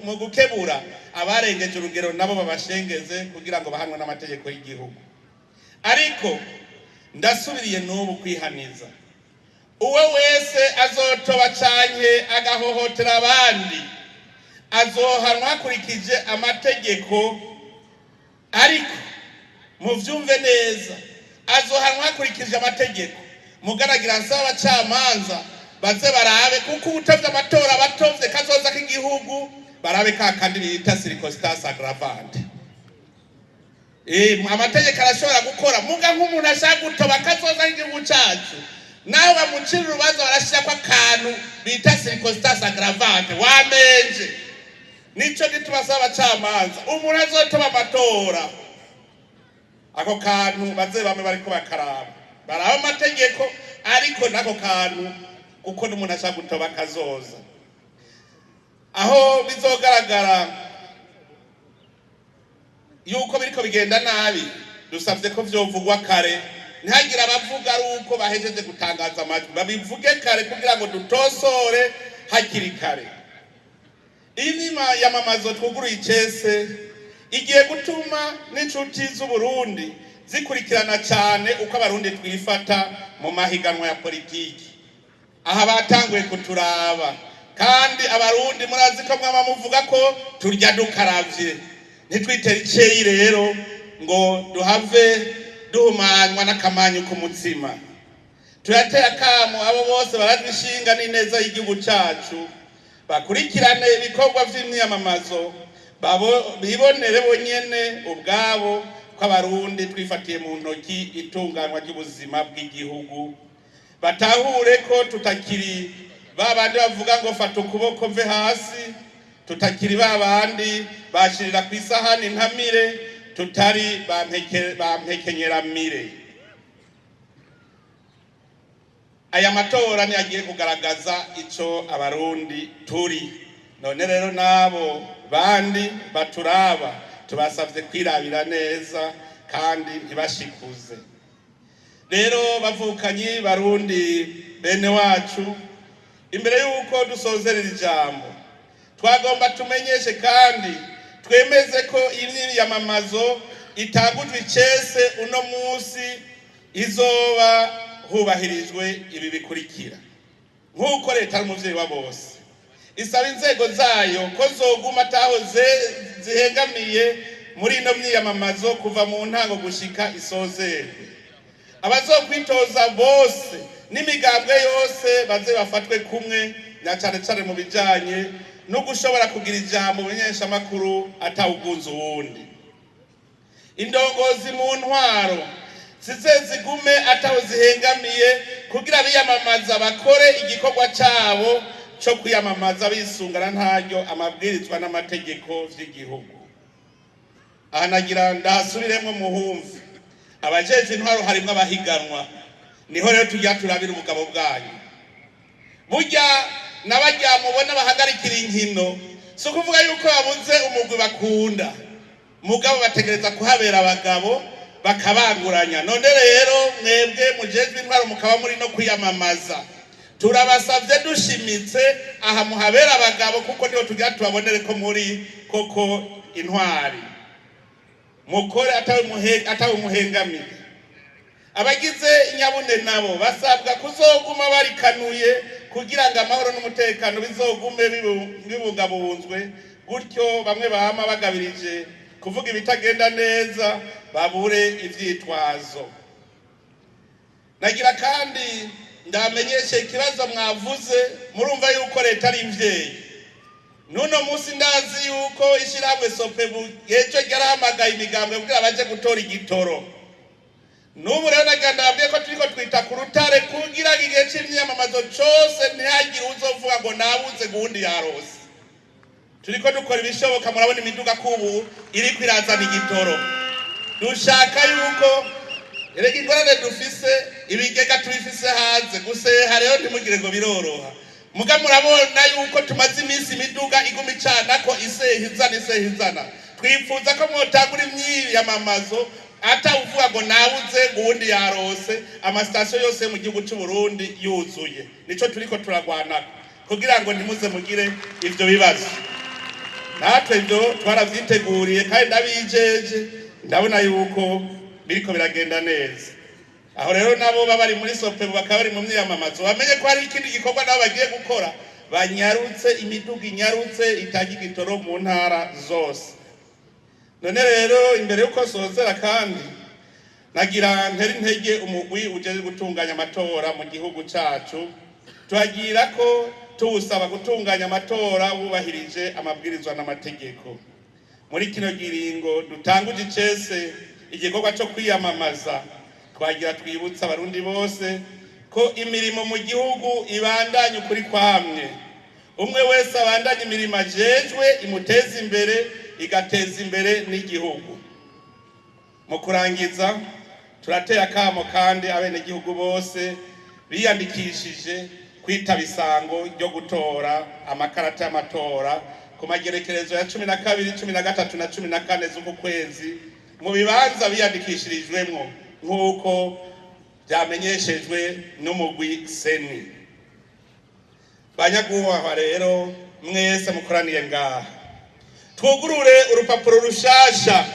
mu gukebura abarengeje urugero, nabo babashengeze kugira ngo bahanwe n'amategeko y'igihugu. Ariko ndasubiriye n'ubu kwihaniza uwo wese azotoba canke agahohotera abandi, azohanwa hakurikije amategeko. Ariko muvyumve neza, azohanwa hakurikije amategeko. Mugaragira nsaba abacamanza baze barabe, kuko ubutovye amatora batovye kazoza k'igihugu, barabe ka kandi bita circonstance aggravante. Amategeko arashobora gukora, muga nk'umuntu ashaka gutoba kazoza k'igihugu cacu, naho bamucira urubanza barashirako akantu bita circonstance aggravante wamenje. Nico gituma asaba abacamanza, umuntu azotoba amatora, ako kantu baze bame bariko bakaraba, baraba amategeko ariko n'ako kantu, kuko n'umuntu ashaka gutoba kazoza. Aho bizogaragara yuko biriko bigenda nabi, dusavye ko vyovugwa kare, ntihagire abavuga ari uko bahejeje gutangaza amajwi. Babivuge kare kugira ngo dutosore hakiri kare. Iyi myiyamamazo twuguruye icese igiye gutuma n'inshuti z'Uburundi zikurikirana cyane uko Abarundi twifata mu mahiganwa ya politiki. Aha batanguye kuturaba, kandi Abarundi murazi ko mwama muvuga ko turya dukaravye. Ntitwitere iceyi rero ngo duhave duhumanywa n'akamanyu k'umutsima. Turateye akamo abo bose barazwi ishinga n'ineza y'igihugu cacu, bakurikirane ibikorwa vy'imyiyamamazo, bibonere bonyene ubwabo ko Abarundi twifatiye mu ntoki itunganywa ry'ubuzima bw'igihugu, batahure ko tutakiri ba bandi bavuga ngo "Fata ukuboko mve hasi", tutakiri ba bandi bashirira ku isahani ntamire, tutari bampekenyeramire. Aya matora niyo agiye kugaragaza ico Abarundi turi. None rero n'abo bandi baturaba, tubasavye kwirabira neza kandi ntibashikuze. Rero bavukanyi Barundi bene wacu, imbere y'uko dusozerera ijambo, twagomba tumenyeshe kandi twemeze ko imyiyamamazo itangujwe icese uno munsi izoba hubahirijwe ibi bikurikira: nk'uko leta ari umuvyeyi wa bose, isaba inzego zayo ko zoguma ataho zihengamiye muri ino myiyamamazo kuva mu ntango gushika isozerwe. Abazokwitoza bose n'imigambwe yose baze bafatwe kumwe, na cane cane mu bijanye no gushobora kugira ijambo mu menyeshamakuru atawugunza uwundi. Indongozi mu ntwaro zize zigume ataho zihengamiye kugira biyamamaza bakore igikorwa cabo co kwiyamamaza bisungana ntaryo amabwirizwa n'amategeko vy'igihugu. Aha nagira ndahasubiremwo muhumve: abajejwe intwaro harimwo abahiganwa, niho rero tujya turabira ubugabo bwanyu. Burya n'abarya mubona bahagarikira inkino, si ukuvuga yuko babuze umugwi bakunda, mugabo bategereza kuhabera abagabo bakabanguranya. None rero mwebwe mujejwe intwaro mukaba muri no kwiyamamaza, turabasavye dushimitse, aha muhabera abagabo, kuko niho tugira tubabonere ko muri koko intwari. Mukore atawe muhengamiye. Abagize inyabune nabo basabwa kuzoguma barikanuye kugira ngo amahoro n'umutekano bizogume bibungabunzwe, gutyo bamwe bama bagabirije kuvuga ibitagenda neza babure ivyitwazo. Nagira kandi ndamenyeshe ikibazo mwavuze. Murumva yuko leta ari imvyeyi. Nuno munsi ndazi yuko ishyirahamwe SOPEBU ejo ryarahamagaye imigambwe kugira baje gutora igitoro. N'ubu rero nagira ndababwiye ko turiko twita ku rutare kugira ngo igihe c'imyiyamamazo cose ntihagire uzovuga ngo nabuze ngo uwundi yarose. Turiko dukora ibishoboka. Murabona imiduga kubu iriko irazana igitoro. Dushaka yuko erega ingorane dufise, ibigega tubifise hanze guseha. Rero ntimugire ngo biroroha. Muga murabona yuko tumaze iminsi imiduga iguma icana ko iseha izana, iseha izana. Twifuza ko mwotangura imyiyamamazo atawuvuga ngo nabuze ngo uwundi yarose, amasitasiyo yose mu gihugu c'u Burundi yuzuye. Nico turiko turagwanako kugira ngo ntimuze mugire ivyo bibazo. Natwe ibyo twaravyiteguriye kandi ndabijeje, ndabona yuko biriko biragenda neza. Aho rero nabo baba bari muri SOPEBU, bakaba bari mu myiyamamazo, bamenye ko hari ikindi gikorwa nabo bagiye gukora, banyarutse imiduga, inyarutse itanga igitoro mu ntara zose. None rero imbere y'uko sozera, kandi nagira ntera intege umugwi ujejwe gutunganya amatora mu gihugu cacu. Turagira ko tuwusaba gutunganya amatora wubahirije amabwirizwa n'amategeko. Muri kino giringo dutanguje icese igikorwa co kwiyamamaza, twagira twibutsa Abarundi bose ko imirimo mu gihugu ibandanye ukuri kwamye. Umwe wese abandanye imirimo ajejwe imuteza imbere, igateza imbere n'igihugu. Mu kurangiza, turateye akamo kandi abenegihugu bose biyandikishije kwitaba isango ryo gutora amakarata y'amatora ku magerekerezo ya 12, 13 na 14 z'uku kwezi mu bibanza biyandikishirijwemwo nk'uko vyamenyeshejwe n'umugwi CENI. Banyagubahwa rero mwese mukoraniye ngaha, twugurure urupapuro rushasha.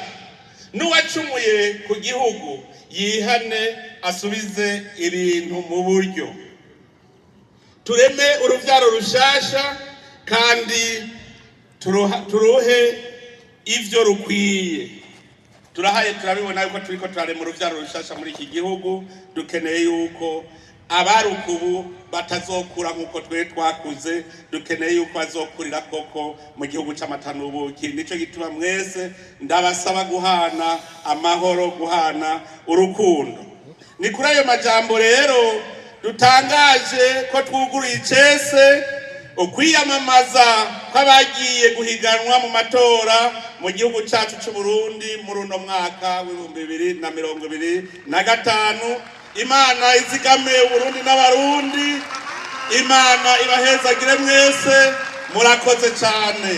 N'uwacumuye ku gihugu yihane, asubize ibintu mu buryo, tureme uruvyaro rushasha kandi turuhe ivyo rukwiye. Turahaye turabibona yuko turiko turarema uruvyaro rushasha muri iki gihugu. Dukeneye yuko abarukubu batazokura nk'uko twe twakuze. Dukeneye yuko bazokurira koko mu gihugu c'amata n'ubuki. Nico gituma mwese ndabasaba guhana amahoro, guhana urukundo. Ni kuri ayo majambo rero dutangaje ko twuguruye icese ukwiyamamaza kw'abagiye guhiganwa mu matora mu gihugu cacu c'u Burundi muri uno mwaka w'2025. Imana izigame Uburundi n'Abarundi. Imana ibahezagire mwese. Murakoze cane.